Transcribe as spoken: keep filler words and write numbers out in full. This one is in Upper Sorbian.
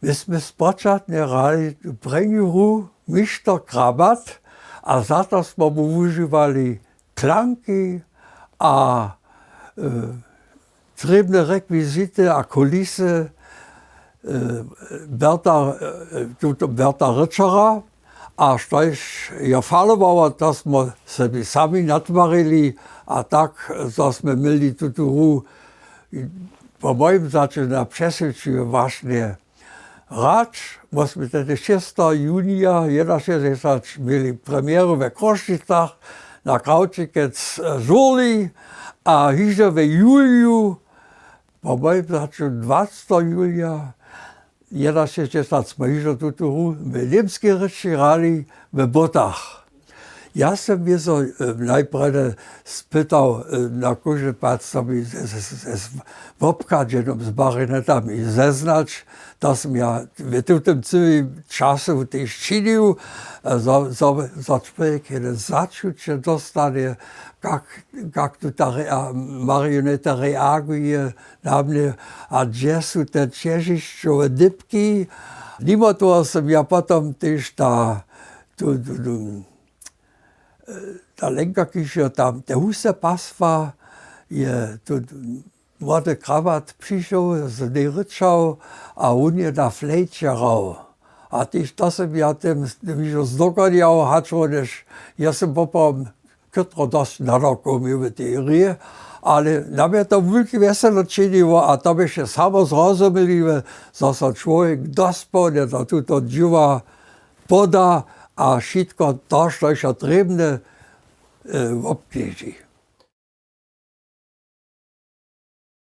My smy spočatnje hrali tu prěnju hru mišter krabat, a za to smy mu wužiwali klanki a trěbne rekwizity a kulisy. Berta Rytšera, a štož jo falowało, to smy sebi sami natwarili. A tak zo smy měli tutu hru po mojim začu na přeswědčenju wašnje hrać. Móhli smy tehdy šesteho junija jedenašěsćdźesat měli premjeru we Chrósćicach na krawčikec žurli, a hižo we juliju po mojim začu dwaceteho julija jedenašěsćdźesat smy hižo tutu hru w němskej rěči hrali w Bótach. Ja sym wězo najprjedy spytał na kóždy pad, co mi z wobchadźenym z barinetami zeznać, to sym ja w tutym cyłym času tež činił. Za čłowjek jedne začuće dóstanje, kak tu ta marioneta reaguje na mnje a hdźe su te ćežišćowe dypki. Nimo toho sym ja potom tež ta ta lenka kiž jo tam te husy pasła, je tu młody krawat přišoł z njej rěčał, a wón je na flejće hrał. A tež to sym ja tym hižo zdokonjał, hač wón je, ja sym poprawom chětro dosć nadawkow měł w tej hrě, ale nam je to wulke wjeselo činiło a to běše samo zrozumliwe, zo so čłowjek dospołnje do tuto dźěła poda a wšitko to štož je trěbne wobknježi.